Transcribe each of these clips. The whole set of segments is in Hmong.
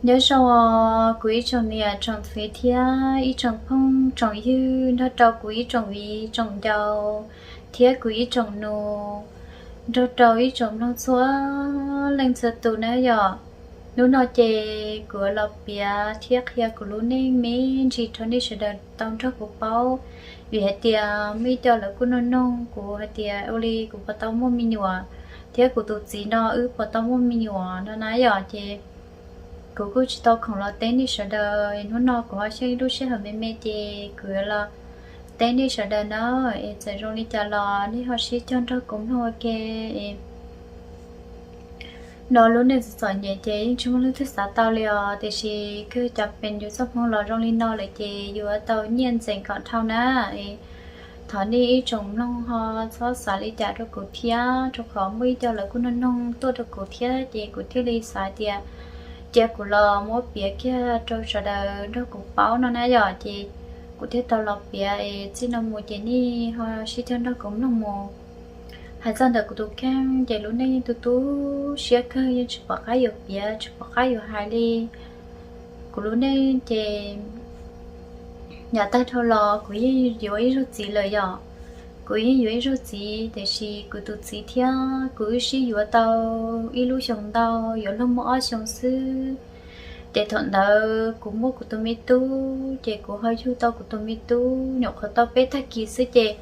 Nyob zoo kuv ib tsoom niam tsoom txiv thiab ib tsoom phooj tsoom ywg nrog rau kuv ib tsoom viv tsoom ncaus thiab kuv ib tsoom nus nrog rau ib tsoom mloog txhua leej txhua tus na yom. Hnub no ces kuv los piav thiab qhia kuv lub neej me ntsis rau nej sawv daws tau nrog kuv paub, vim hais tias muaj ib co lawv kuj nug nug kuv hais tias ua li kuv puas tau muaj me nyuam thiab kuv tus txiv no wb puas tau muaj me nyuam no na yom. Ces kuv kuj tsis tau khoom los teb nej sawv daws, hnub no kuv ho xyeej ib lub sij hawm me me ces kuv yuav los teb nej sawv daws na. Es txawm zoo li cas los nej ho sib cog nrog kuv mloog ua ke. No lub neej txom txom nyem ces yeej tsis muaj leej twg xav tau li os, tiam sis kawg cov pees yus txoj hmoo los zoo li no lawm ces yuav tau nyiaj ntxeem kom dhau na. Thov nej ib tsoom mloog ho txhob xav li cas rau kuv thiab, rau qhov muaj ib co lawv kuj nug nug tuaj rau kuv thiab ces kuv thiaj li xav tias cia kuv los muab piav kiag rau sawv daws nrog kuv paub no na yom. Ces kuv thiaj tau los piav es txij no mus ces nej ho sib cog nrog kuv mloog mus. Hais txog ntawm kuv tus kheej ces lub neej yeej tu tu siab kawg, yeej tsis pom qab yuav piav tsis pom qab yuav hais li. Kuv lub neej ces yav tag dhau los kuv yeej yuav ib zaug txiv lawm yom. Kuv yeej yuav ib zaug txiv, tiam sis kuv tus txiv thiab kuv wb sib yuav tau ib lub xyoos ntau, yuav luag muaj ob xyoos xwb. Ces thaum ntawd kuv muaj kuv tus me tub, ces kuv ho yug tau kuv tus me tub nyuam qhuav tau peb tag kis xwb ces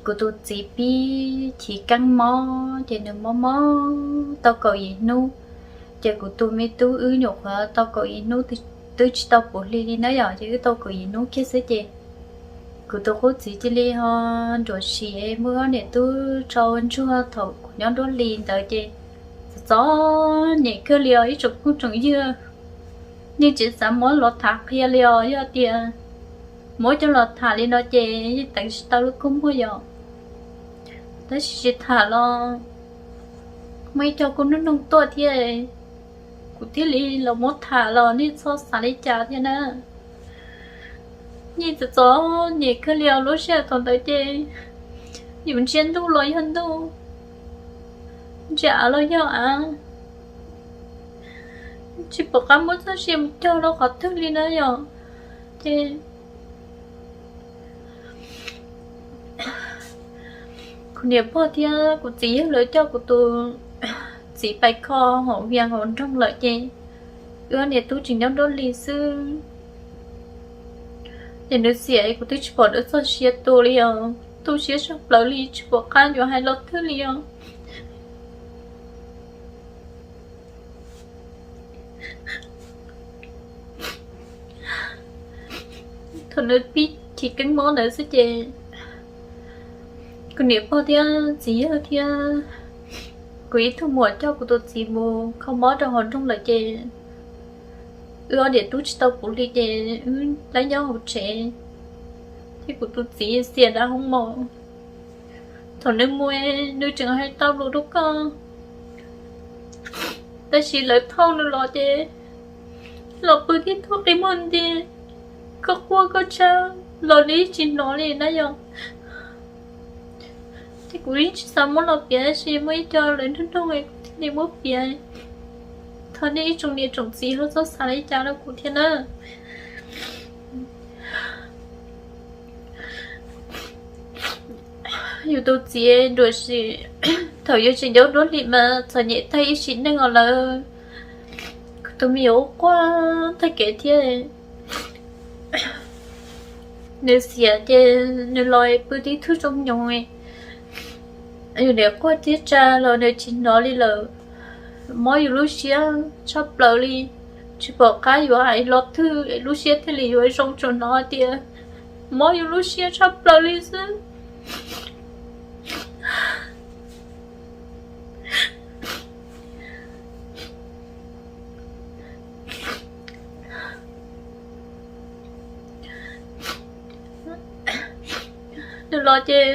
kuv tus txiv pib chiv keeb mob, ces nws mob mob tau kaum yim hnub. Ces kuv tus me tub wb nyuam qhuav tau kaum yim hnub, twb tsis tau puv hli li na yom, ces wb tau kaum yim hnub kiag xwb ces kuv tus qub txiv cia li ho nruam sim muab niam tub tso ua ntsuag thaum kuv nyob nruab hlis ntawd ces txom txom nyem kawg li os ib tsoom phooj tsoom ywg. Yeej tsis xav muab los tham qhia li os, yog tias muab coj los tham li no ces yeej teev tsis tau lub kua muag yom. Tab sis tsis tham los muaj ib co kuj nug nug tuaj thiab, kuv thiaj li los muab tham los nej txhob xav li cas thiab na. Yeej txom txom nyem kawg li os, lub sij hawm thaum ntawd ces yus ntsia ntuj los yog ntuj, ntsia av los yog av, tsis pom qab muab txoj sia mus cog rau qhov twg li na yom. Ces kuv niam pog thiab kuv txiv yawg lawv coj kuv tus txiv pais kho hauv Vias hauv nroog lawm ces wb niam tub tseem nyob nruab hlis xwb. Ces nws xiam kuv twb tsis pom nws txoj sia tu li os, tu siab tshaj plaws li tsis pom qab yuav hais lo twg li os. Thaum nws pib chiv keeb mob ntawd xwb ces kuv niam pog thiab txiv yawg thiab kuv ib tug muam coj kuv tus txiv mus kho mob rau hauv nroog lawm ces wb ob niam tub tsis tau puv hli ces wb laib nyob hauv tsev, thiab kuv tus txiv xiam dab hoob maum. Thaum nws mus nws tseem hais tau lus rau koj, tab sis lawv thauj nws los ces los pw tib tug qi muag nti, koj quaj koj tshab los nws yeej tsis hnov li na yom. Ces kuv yeej tsis xav muab los piav tab sis muaj ib co lawv nug nug kuv thiaj li muab piav. Thov nej ib tsoom niam tsoom txiv ho txhob xav li cas rau kuv thiab na. Yus tus txiv nruam sim, thaum yus tseem nyob nruab hlis mas txom nyem tag ib sim neej os lawm. Kuv tus me nyuam quaj tag kev thiab. Nws xiam ces nws los pw tib tug zoo nyoos, yus niam quaj thiab tsa los nws tsis hnov li lawm. Mob yus lub siab tshaj plaws li, tsis pom qab yuav hais lo twg lub siab thiaj li yuav zoo tsuas hnov tias mob yus lub siab tshaj plaws li xwb. Nws los ces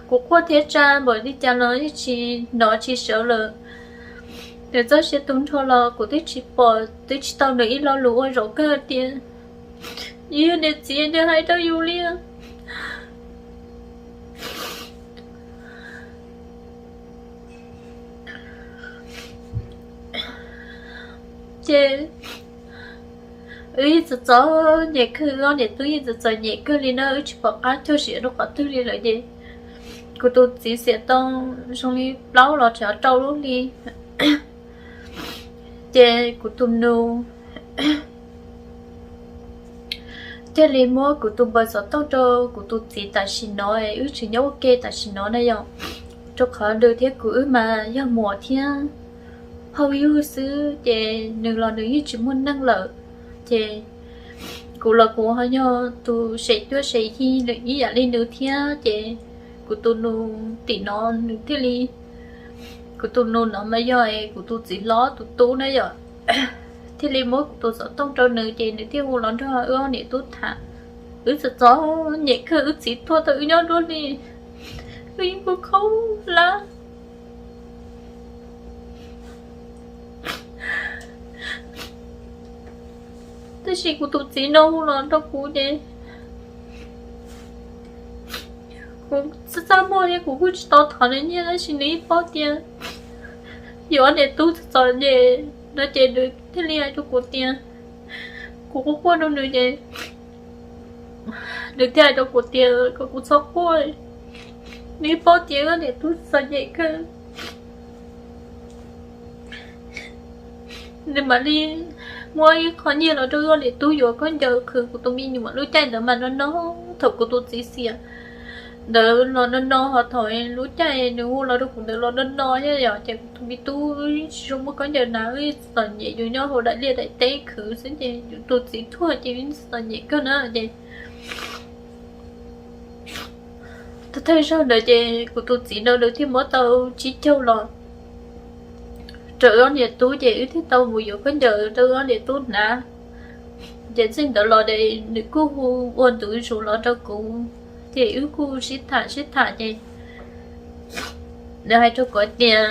kuv quaj thiab tsa npaum li cas los yeej tsis hnov tsis sawv lawm. Nws txoj sia tu nrho los kuv twb tsis pom twb tsis tau nws ib lo lus ua zaum kawg tias yus yog niam txiv nws hais rau yus li. Ces wb yeej txom txom nyem kawg, wb ob niam tub yeej txom txom nyem kawg li na, wb tsis pom qab cog siab rau qhov twg li lawm ces kuv tus txiv xiam tau zoo li plaub los tseem rau lub hli, ces kuv tus nus thiaj li muab kuv tus npawb xov tooj rau kuv tus txiv tam sim no, wb tseem nyob ua ke tam sim no na yom. Rau qhov nws thiab kuv wb mas yog muam thiab hauj ywg xwb ces nws los nws yeej tsis muaj neej lawm. Ces kuv los kuv ho yog tus sem cuab sem yig ib yam li nws thiab ces kuv tus nus tim no nws thiaj li, kuv tus nus no mas yog kuv tus txiv hlob tus tub na yom, thiaj li muab kuv tus xov tooj rau nws ces nws thiaj hu los nrog wb ob niam tub tham. Wb txom txom nyem kawg, wb txiv tuag tau wb nyob dua li, wb yeej kub khaub hlab. Tab sis kuv tus txiv no hu los rau kuv ces kuv txaj txaj muag thiab kuv kuj tsis tau thov nws nyiaj, tab sis nws yeej paub tias yus ob niam tub txom txom nyem no ces nws thiaj li hais rau kuv tias, kuv quaj quaj rau nws ces nws thiaj hais rau kuv tias kom kuv txhob quaj, nws yeej paub tias wb ob niam tub txom nyem kawg. Nws mam li muab ib qho nyiaj los rau wb ob niam tub yuav khaub ncaws qhwv kuv tus me nyuam. Lub caij ntawd mas no no, thaum kuv tus txiv xiam ntawd los no no, ho thaum lub caij nws hu los rau kuv ntawd los no no thiab yom, ces kuv tus me tub tsis zoo muaj khaub ncaws hnav, wb txom nyem yus nyob hauv daim liaj daim teb khwv xwb ces yus tus txiv tuag ces wb txom nyem kawg na ces thawj zaug ntawd ces kuv tus txiv no nws thiaj muab tau tsib caug los rau wb ob niam tub ces wb thiaj tau mus yuav khaub ncaws rau wb ob niam tub hnav. Ces txij ntawd los nws kuj hu ua ntu zus los rau kuv, ces wb kuj sib tham sib tham ces nws hais rau kuv tias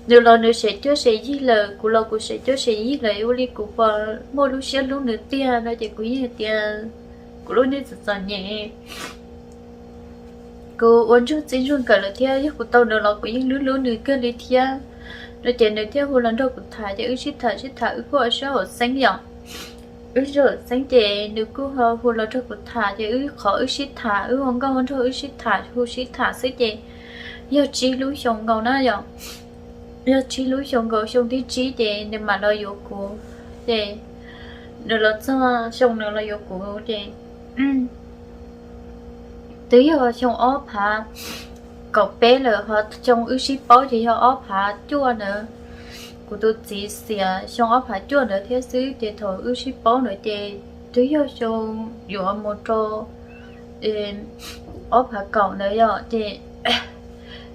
nws los nws sem cuab sem yig lawm, kuv los kuv sem cuab sem yig lawm, ua li kuv puas muaj lub siab hlub nws tiag no ces kuv yeej hais tias kuv lub neej txom txom nyem, kuv ua ntsuag txij ntsuag nkawm lawm thiab, yog kuv tau nws los kuv yeej hlub hlub nws kawg li thiab no ces nws thiaj hu los nrog kuv tham ces wb sib tham sib tham wb kuj ua siab haum xeeb yom. Wb sib haum xeeb ces nws kuj hu los nrog kuv tham ces wb qhov wb sib tham wb ua nkauj nraug wb sib tham hu sib tham xwb ces yog tsib lub xyoo nkaus na yom. Yog tsib lub xyoo nkaus, xyoo thib tsib ces nws mam los yuav kuv. Ces nws los txog xyoo nws los yuav kuv ces twb yog xyoo ob phav kaum peb lawm, ho xyoo wb sib paub ces yog ob phav cuaj ntawd. Kuv tus txiv xiam xyoo ob phav cuaj ntawd thiab xwb ces thaum wb sib paub ntawd ces twb yog xyoo yuav mus rau ob phav kaum ntawd yom. Ces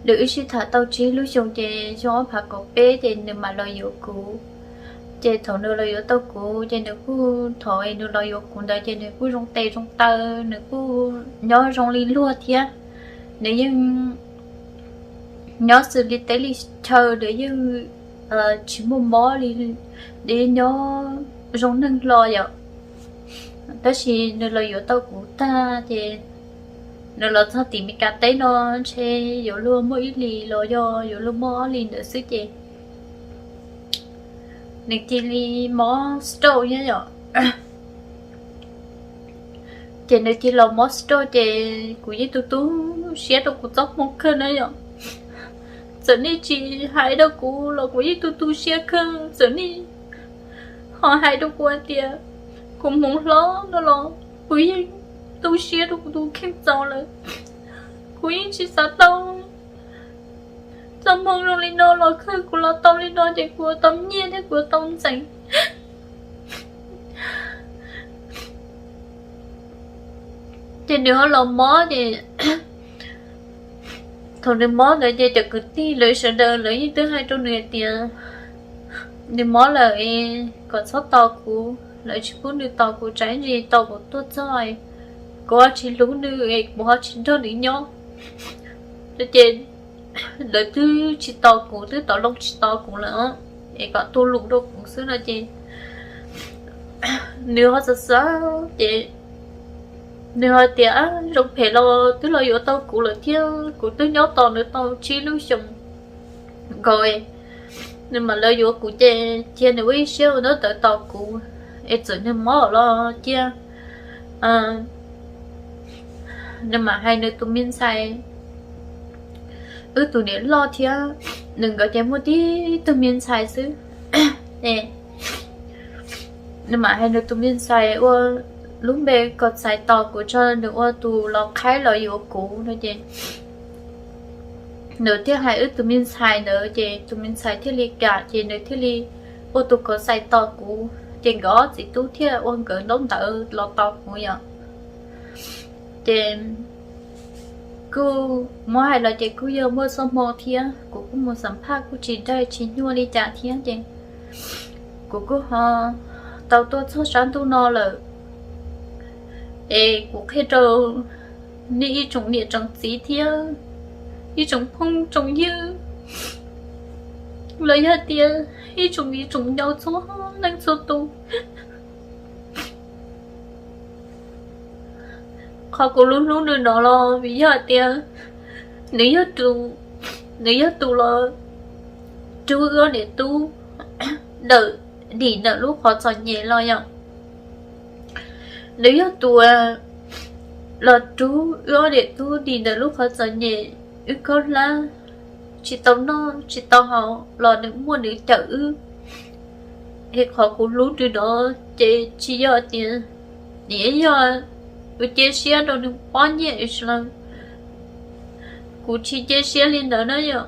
nws wb sib tham tau tsib lub xyoo ces xyoo ob phav kaum peb ces nws mam los yuav kuv. Ces thaum nws los yuav tau kuv ces nws kuj, thaum nws los yuav kuv ntawd ces nws kuj zoo tes zoo taw, nws kuj nyob zoo li luag thiab. Nws yeej nyob xws li teb li chaw, nws yeej tsis muaj mob li, nws nyob zoo neeg hlo yom. Tab sis nws los yuav tau kuv tag ces nws los txog tim Meskas teb no ntshe yuav luag muaj ib hlis los yog yuav luag muaj ob hlis ntawd xwb ces nws cia li mob stroke thiab yom. Ces nws cia li los mob stroke ces kuv yeej tu tu siab rau kuv txoj hmoo kawg na yom. Txawm nej tsis hais rau kuv los kuv yeej tu tu siab kawg. Txawm nej ho hais rau kuv hais tias kuv hmoov hlob no los kuv yeej tu siab rau kuv tus kheej txaus lawm. Kuv yeej tsis xav tau txoj hmoo zoo li no los kawg. Kuv los tau li no ces kuv yuav tau nyiaj thiab kuv yuav tau ntxeev. Ces nws ho los mob ces thaum nws mob ntawd ces cov kwv tij lawv sawv daws lawv yeej twb hais rau nws hais tias nws mob lawm es kom txhob tos kuv, lawv tsis pub nws tos kuv, tsam ib ntsis tos kuv tuaj txog kuv ho tsis hlub nws es kuv ho tsis nrog nws nyob. Ces lawv twb tsis tos kuv, twb tos loo tsis tos kuv lawm es kom tu lus rau kuv xwb no ces nws ho xav xav ces nws ho tias zoo phem los twb los yuav tau kuv lawm thiab, kuv twb nyob tos nws tau tsib lub xyoos nkaus. nws mam lawv yuav kuv ces cia nws ua ib siab ua ntaub ntawv tos kuv, es txawm nws mob los cia. Nws mam hais nws tus me ntxhais, wb tus niam loj thiab nws nkawd ces muaj tib tug me ntxhais xwb. Nws mam hais nws tus me ntxhais ua lub npe kom txais tos kuv tso, nws ua tus los qhaib los yuav kuv no ces nws thiaj hais wb tus me ntxhais ntawd ces tus me ntxhais thiaj li kam ces nws thiaj li ua tus kom txais tos kuv ces nkawd ob txiv tub thiaj ua nkawd ntaub ntawv los tos kuv yom. Ces kuj muab hais los ces kuj yog muaj txoj hmoo thiab kuv kuj mus xam phaj kuj tsis daig tsis nyuaj li cas thiab ces kuv kuj ho tau tuaj txog sab ntuj no lawm. Es kuv qhia rau nej ib tsoom niam tsoom txiv thiab ib tsoom phooj tsoom ywg los yog tias ib tsoom viv tsoom ncaus txhua leej txhua tus, qhov kuv hlub hlub nws no los vim yog hais tias nws yog tus, nws yog tus los rub wb ob niam tub ntawm, dim ntawm lub qhov txom nyem los yom. Nws yog tus los rub wb ob niam tub dim ntawm lub qhov txom nyem, wb khaub hlab tsis tau noj tsis tau haus los nws muaj nws cawm wb. Es qhov kuv hlub nws no ces tsis yog tias nws yog, kuv cia siab rau nws pob nyiaj Iceland, kuv tsis cia siab li ntawd na yom.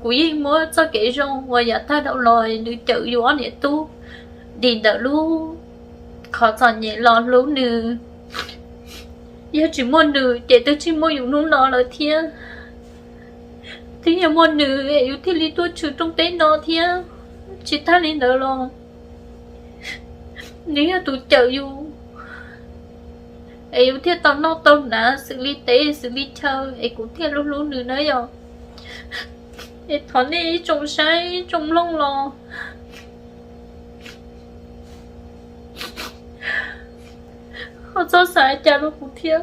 Kuv yeej muab txoj kev zoo uas yav tag dhau los nws cawm yus ob niam tub dim ntawm lub qhov txom nyem los hlub nws. Yog tsis muaj nws ces twb tsis muaj yus hnub no lawm thiab. Twb yog muaj nws es yus thiaj li tuaj tshwm rooj teb no thiab. Tsis tag li ntawd los nws yog tus cawm yus es yus thiaj tau noj tau hnav xws li teb xws li chaw es kuv thiaj hlub hlub nws na yom. Es thov nej ib tsoom saib ib tsoom mloog los ho txhob xav cas rau kuv thiab.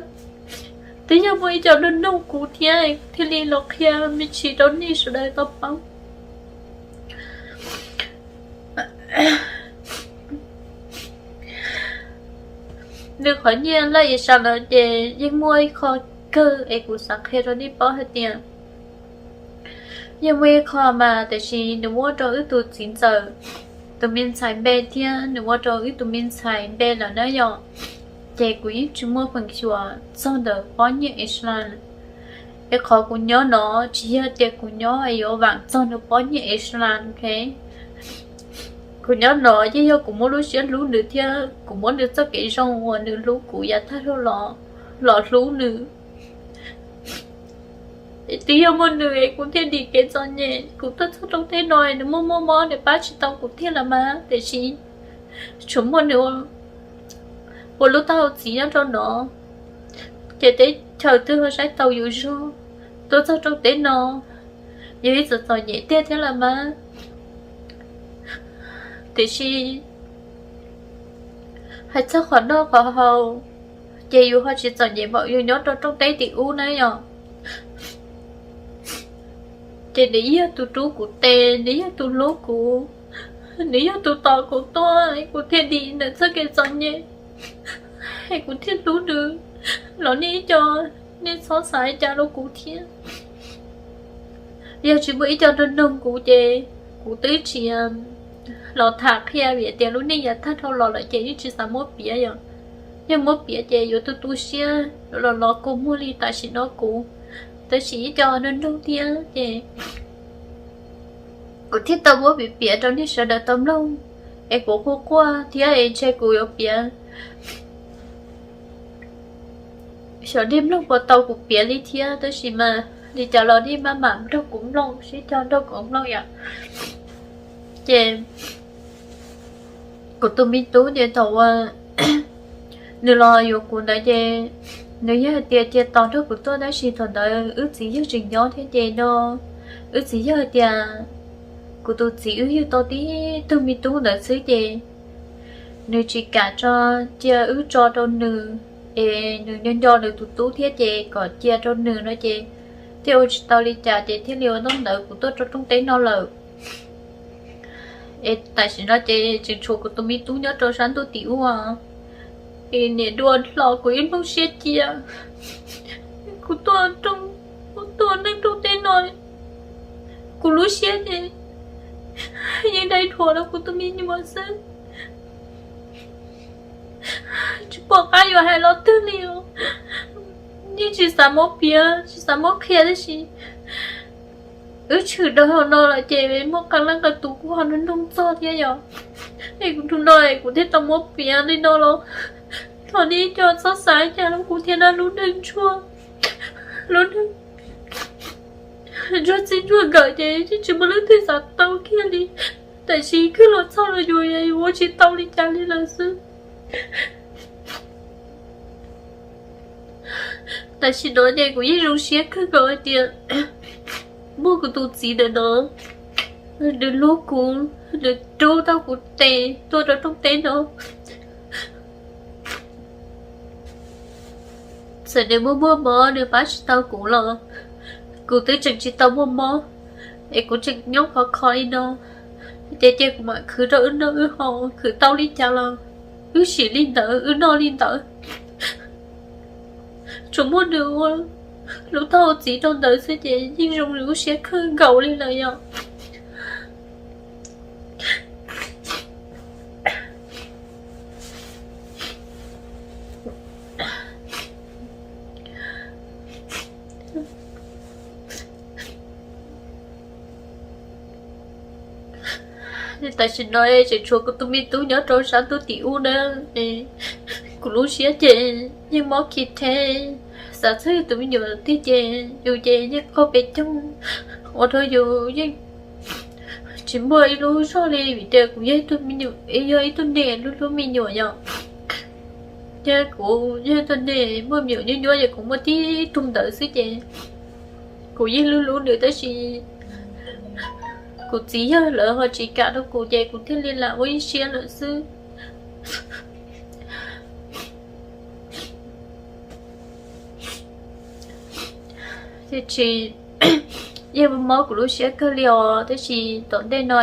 Twb yog muaj ib co nug nug kuv thiab thiaj li los qhia me ntsis rau nej sawv daws tau paub. Nws qhov nyiaj laj i sa lawm ces yeej muaj ib qho kawg es kuv xav qhia rau nej paub hais tias yog muaj ib qho mas tiam sis nws muab rau wb tus txiv ntxawm tus me ntxhais npe thiab nws muab rau wb tus me ntxhais npe lawm na yom. Ces kuv yeej tsis muaj feem xyuam txog ntawm pob nyiaj Iceland. Es qhov kuv nyob no tsis yog tias kuv nyob es yuav vam txog nws pob nyiaj Iceland, ok. Kuv nyob no yeej yog kuv muab lub siab hlub nws thiab kuv muab nws txoj kev zoo uas nws hlub kuv yav tag dhau los los hlub nws. Twb yog muaj nws es kuv thiaj dim kev txom nyem, kuv tuaj txog rooj teb no nws muaj muaj mob nws pab tsis tau kuv thiab los mas, tiam sis tsuas muaj nws ua lub taub hau txiv nyob rau no, ces teb chaws twg ho saib tau yus zog. Tuaj txog rooj teb no yus ib txwm txom nyem tiag thiab los mas, tiam sis hais txog qhov noj qhov haus ces yus ho tsis txom nyem npaum yus nyob rau rooj teb tim ub na yom. Ces nws yog tus rub kuv tes, nws yog tus hlub kuv, nws yog tus tos kuv tuaj, kuv thiaj dim nws txoj kev txom nyem, es kuv thiaj hlub nws. Los nej ib co, nej txhob xav li cas rau kuv thiab. Yog tsis muaj ib co nrog nug kuv ces kuv twb tsis los tham qhia vim tias lub neej yav tag dhau los lawm ces yeej tsis xav muab piav yom. Yog muab piav ces yuav tu tu siab, yuav los los kua muag li tam sim no kuv. Tab sis ib co nug nug thiab ces kuv thiaj tau muab piav piav rau nej sawv daws tau mloog, es kuv quaj quaj thiab es ntshe kuv yuav piav xyov nej mloog puas tau kuv piav li thiab, tab sis mas li cas los nej maj mam nrog kuv mloog, sib cog nrog kuv mloog yom. Ces kuv tus me tub ces thaum uas nws los yuav kuv ntawd ces nws yog hais tias cia tos nrog kuv tuaj, tab sis thaum ntawd wb txiv yawg tseem nyob thiab ces no wb txiv yawg hais tias kuv tus txiv wb yug tau tib tug me tub ntawd xwb ces nws tsis kam tso, cia wb tso rau nws, es nws nco nco nws tus tub thiab ces kom cia rau nws no ces thiaj ua tsis tau li cas ces thiaj li ua ntaub ntawv kuv tuaj rau rooj teb no lawm. Es tam sim no ces tseem tshuav kuv tus me tub nyob rau sab ntuj tim ub, es niam dua hlo kuv ib hnub siab cia. Kuv tuaj, kuv tuaj neej rooj teb no, kuv lub siab ces yeej dai dhuav rau kuv tus me nyuam xwb. Tsis pom qab yuav hais los twg li os. Yeej tsis xav muab piav, tsis xav muab qhia tab sis wb tshwm rau hauv no lawm ces muaj qee leej qee tus kuj ho nug nug txog thiab yom. Es kuv tus no es kuv thiaj tau muab piav li no los. Thov nej cov txhob xav cas rau kuv thiab na, lub neej ntsuag, lub neej ntsuag txij ntsuag nkawm ces yeej tsis muaj leej twg xav tau kiag li. Tam sim khwb los txog los yus ua tsis tau li cas li lawm xwb. Tam sim no ces kuv yeej zoo siab kawg nkaus hais tias muaj kuv tus txiv ntawm no, nws hlub kuv, nws rub tau kuv tes tuaj rau rooj teb no. Txawm nws muaj muaj mob nws pab tsis tau kuv los kuv twb tseem tsis tau muaj mob, es kuv tseem nyob khov kho li no. Ces cia kuv mam khwv rau wb noj wb haus, khwv tau li cas los wb sim li ntawd wb noj li ntawd. Tsuas muaj nws ua lub thaub txiv rau ntawd xwb ces yeej zoo lub siab kawg nkaus li lawm yom. Tam sim no tseem tshuav kuv tus me tub nyob rau sab ntuj tim ub na, kuv lub siab ces yeej mob khi theb. Xav txog yus tus me nyuam tiag ces yus ces yeej qaug pes coog, ua rau yus yeej tsis muaj ib lub zog li vim tias kuv yog ib tug me nyuam, yog ib tug neeg hlub hlub me nyuam yom. Ces kuv yog ib tug neeg muaj me nyuam nyuaj nyuaj ces kuv muaj tib tug ntawd xwb ces kuv yeej hlub hlub nws tab sis kuv txiv yawg lawv ho tsis kam rau kuv ces kuv thiaj li lam ua ib siab lawm xwb. Tiam sis yeej mob kuv lub siab kawg li os, tab sis tom ntej no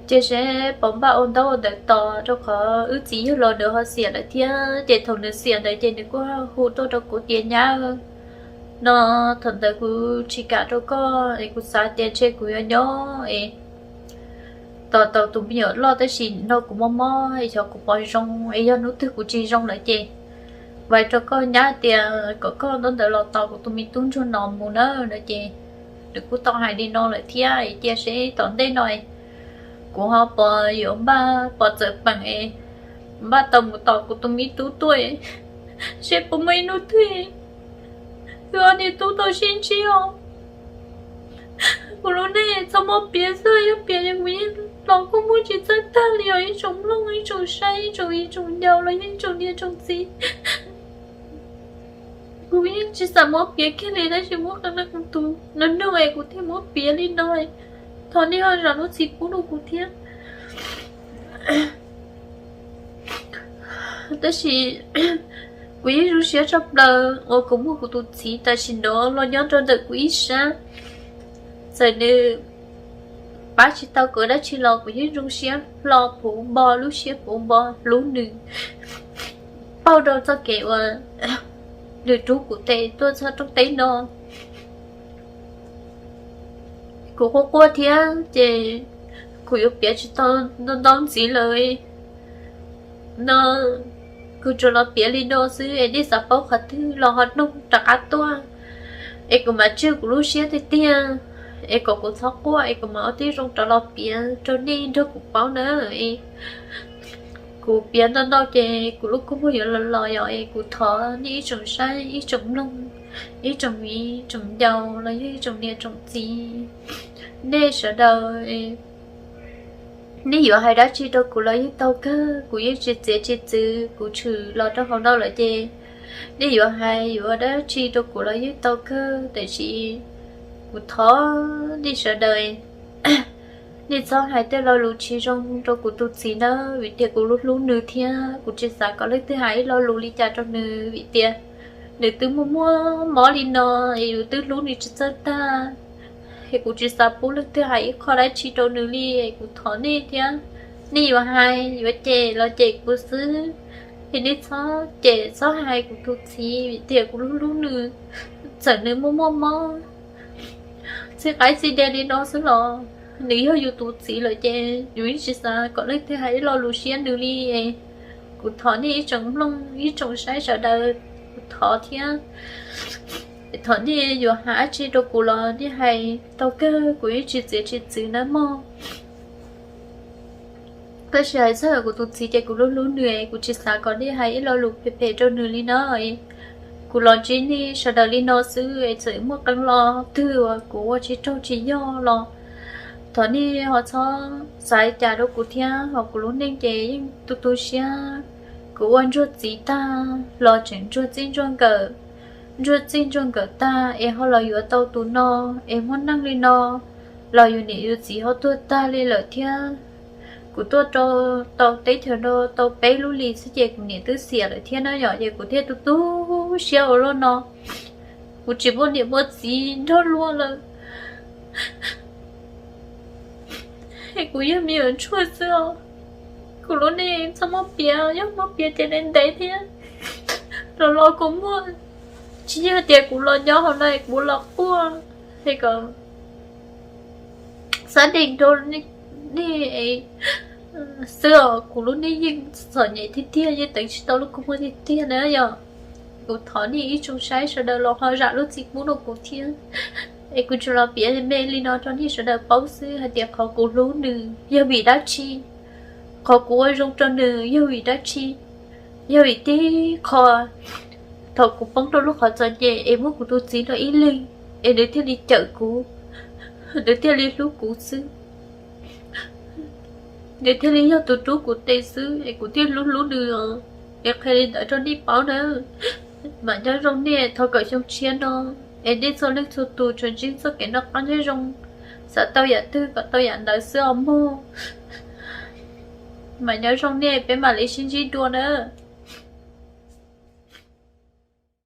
cia seb puas npaj ua ntaub ua ntawv tos, rau qhov wb txiv yawg los nws ho xiam lawm thiab ces thaum nws xiam ntawd ces nws kuj hu tuaj rau kuv tias nyab no, thaum ntawd kuv tsis kam rau koj es kuv xav tias ntshe kuv yuav nyob es tos tau tus me nyuam loj tab sis no kuv mob mob es xyov kuv puas zoo es yog hnub twg kuv tsis zoo lawm ces vais rau koj nyab tias kom koj ntaub ntawv los tos kuv tus me tub ntsuag no mus na no ces nws kuj tau hais li no lawm thiab. Cia seb tom ntej no kuv ho puas yuav npaj, puas txawm peem es npaj tau mus tos kuv tus me tub tuaj, seb puas muaj ib hnub twg wb ob niam tub tau sib ntsib os. Kuv lub neej txhob muab piav xwb, yog piav ces kuv yeej los kuj muab tsis txawj tag li os. Ib tsoom mloog, ib tsoom saib, ib tsoom viv tsoom ncaus los yog ib tsoom niam tsoom txiv, kuv yeej tsis xav muab piav kiag li tab sis muab qee leej qee tus nug nug es kuv thiaj muab piav li no. Thov nej ho zam lub txim pub rau kuv thiab. Tab sis kuv yeej zoo siab tshaj plaws uas kuv muaj kuv tus txiv tam sim no los nyob rau ntawm kuv ib sab. Txawm nws pab tsis tau kuv dab tsi los kuv yeej zoo siab hlo puv npo, lub siab puv npo hlub nws, pauj rau txoj kev uas nws rub kuv tes tuaj txog rooj teb no. Kuv quaj quaj thiab ces kuv yuav piav tsis tau ntau ntau ntxiv lawm no. Kuv tsuas los piav li no xwb es nej xav paub qhov twg los ho noog rov qab tuaj. Es kuv mam tswj kuv lub siab tiag tiag es kom kuv txhob quaj es kuv mam ua tib zoo rov los piav rau nej nrog kuv paub na. Kuv piav ntau ntau ces kuv lub kua muag yuav los los yom. Es kuv thov nej ib tsoom saib, ib tsoom mloog, ib tsoom viv tsoom ncaus los yog ib tsoom niam tsoom txiv, nej sawv daws, nej yuav hais dab tsi rau kuv los yeej tau kawg. Kuv yeej tsis txiav tsis txwv, kuv tshwm los rau hauv no lawm ces nej yuav hais yuav dab tsi rau kuv los yeej tau kawg. Tiam sis kuv thov nej sawv daws, nej txhob hais tej lo lus tsis zoo rau kuv tus txiv na, vim tias kuv hlub hlub nws thiab kuv tsis xav kom leej twg hais ib lo lus li cas rau nws vim tias Nws twb muaj muaj mob li no es yus twb hlub nws tsis txawj tag, es kuv tsis xav pub leej twg hais ib qho dab tsi rau nws li. Es kuv thov nej thiab, nej yuav hais yuav cem los cem kuv xwb, es nej txhob cem txhob hais kuv tus txiv vim tias kuv hlub hlub nws. Txawm nws muaj muaj mob txij qaib txij dev li no xwb los nws yog yus tus txiv lawm ces yus yeej tsis xav kom leej twg hais ib lo lus siab nws li. Kuv thov nej ib tsoom mloog ib tsoom saib sawv daws, kuv thov thiab, thov nej yuav hais dab tsi rau kuv los nej hais tau kawg, kuv yeej tsis txiav tsis txwv nawb mog. Tab sis hais txog kuv tus txiv ces kuv hlub hlub nws, kuv tsis xav kom nej hais ib lo lus phem phem rau nws li na. Kuv los ntsib nej sawv daws li no xwb es txawm muaj qee lo twg uas kuv ua tsis raug tsis yog los thov nej ho txhob xav li cas rau kuv thiab. Hos kuv lub neej ces yeej tu tu siab, kuv ua ntsuag txiv tag los tseem ntsuag txij ntsuag nkawm, ntsuag txij ntsuag nkawm tag es ho los yuav tau tus no, es muaj neej li no los yus niam yus txiv ho tuag tag li lawm thiab. Kuv tuaj rau tau teb chaws no tau peb lub hlis xwb ces kuv niam twb xiam lawm thiab na yom, ces kuv thiaj tu tu siab ua luaj no. Kuv tsis muaj niam muaj txiv nrog luag lawm, es kuv yog me nyuam ntsuag xwb os. Kuv lub neej txhob muab piav, yog muab piav ces ntev ntev thiab. Los los kuv muaj, tsis yog tias kuv los nyob hauv no kuv los quaj, es kom xav dees rau nej xwb os. Kuv lub neej yeej txom nyem tiag tiag, yeej teev tsis tau lub kua muag tiag tiag na yom. Kuv thov nej ib tsoom saib sawv daws los ho zam lub txim pub rau kuv thiab. Es kuv tsuas los piav me li no rau nej sawv daws paub xwb hais tias qhov kuv hlub nws yog vim dab tsi, qhov kuv ua zoo rau nws yog vim dab tsi. Yog vim tib qho, thaum kuv poob rau lub qhov txom nyem es muab kuv tus txiv los ib leeg, es nws thiaj li cawm kuv, nws thiaj li hlub kuv xwb. Nws thiaj li yog tus rub kuv tes xwb es kuv thiaj hlub hlub nws os. Es qhia li ntawd rau nej paub na. Mam nyob zoo nej, thov kom xyoo tshiab no es nej txhua leej txhua tus tsuas ntsib txoj kev noj qab nyob zoo, xav tau yam twg kom tau yam ntawd xwb os mog. Mam nyob zoo nej, peb mam li sib ntsib dua na.